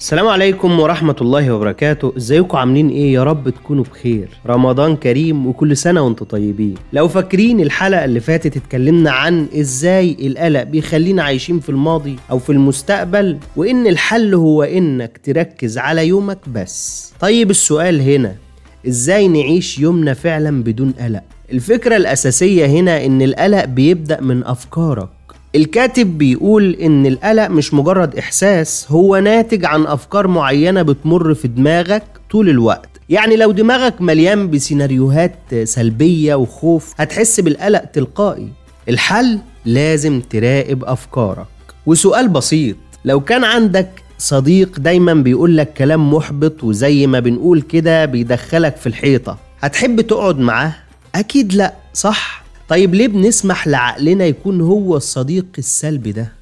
السلام عليكم ورحمة الله وبركاته. ازيكم عاملين ايه؟ يا رب تكونوا بخير. رمضان كريم وكل سنة وانتم طيبين. لو فاكرين الحلقة اللي فاتت اتكلمنا عن ازاي القلق بيخلينا عايشين في الماضي او في المستقبل، وان الحل هو انك تركز على يومك بس. طيب السؤال هنا، ازاي نعيش يومنا فعلا بدون قلق؟ الفكرة الأساسية هنا ان القلق بيبدأ من أفكارك. الكاتب بيقول إن القلق مش مجرد إحساس، هو ناتج عن أفكار معينة بتمر في دماغك طول الوقت. يعني لو دماغك مليان بسيناريوهات سلبية وخوف هتحس بالقلق تلقائي. الحل لازم تراقب أفكارك. وسؤال بسيط، لو كان عندك صديق دايما بيقولك كلام محبط وزي ما بنقول كده بيدخلك في الحيطة، هتحب تقعد معاه؟ أكيد لأ، صح؟ طيب ليه بنسمح لعقلنا يكون هو الصديق السلبي ده؟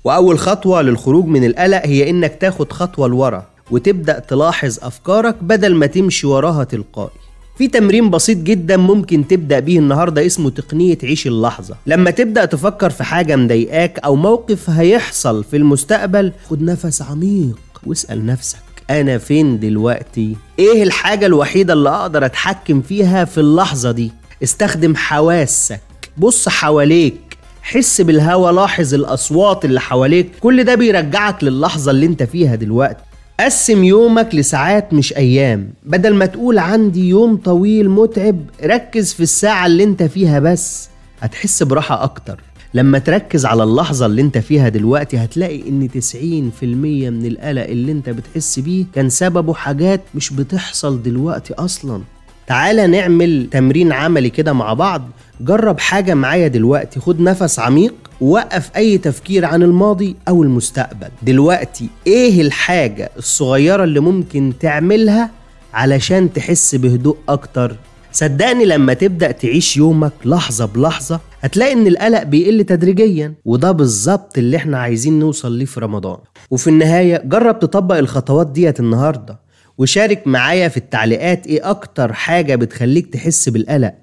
وأول خطوة للخروج من القلق هي إنك تاخد خطوة لورا وتبدأ تلاحظ أفكارك بدل ما تمشي وراها تلقائي. في تمرين بسيط جدا ممكن تبدأ بيه النهاردة اسمه تقنية عيش اللحظة. لما تبدأ تفكر في حاجة مضايقاك أو موقف هيحصل في المستقبل، خد نفس عميق واسأل نفسك، أنا فين دلوقتي؟ إيه الحاجة الوحيدة اللي أقدر أتحكم فيها في اللحظة دي؟ استخدم حواسك، بص حواليك، حس بالهوا، لاحظ الأصوات اللي حواليك. كل ده بيرجعك للحظة اللي انت فيها دلوقتي. قسم يومك لساعات مش أيام. بدل ما تقول عندي يوم طويل متعب، ركز في الساعة اللي انت فيها بس، هتحس براحة أكتر. لما تركز على اللحظة اللي انت فيها دلوقتي هتلاقي ان 90% من القلق اللي انت بتحس بيه كان سببه حاجات مش بتحصل دلوقتي أصلا. تعالى نعمل تمرين عملي كده مع بعض. جرب حاجة معايا دلوقتي، خد نفس عميق ووقف أي تفكير عن الماضي أو المستقبل. دلوقتي إيه الحاجة الصغيرة اللي ممكن تعملها علشان تحس بهدوء أكتر؟ صدقني لما تبدأ تعيش يومك لحظة بلحظة هتلاقي إن القلق بيقل تدريجيا، وده بالظبط اللي احنا عايزين نوصل ليه في رمضان. وفي النهاية جرب تطبق الخطوات ديت النهاردة، وشارك معايا في التعليقات ايه اكتر حاجة بتخليك تحس بالقلق،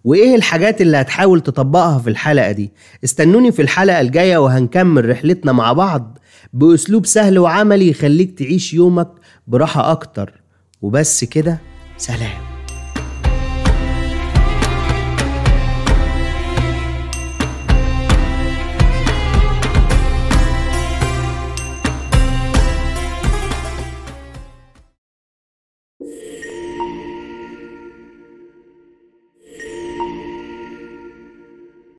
وايه الحاجات اللي هتحاول تطبقها في الحلقة دي. استنوني في الحلقة الجاية وهنكمل رحلتنا مع بعض بأسلوب سهل وعملي يخليك تعيش يومك براحة اكتر. وبس كده، سلام.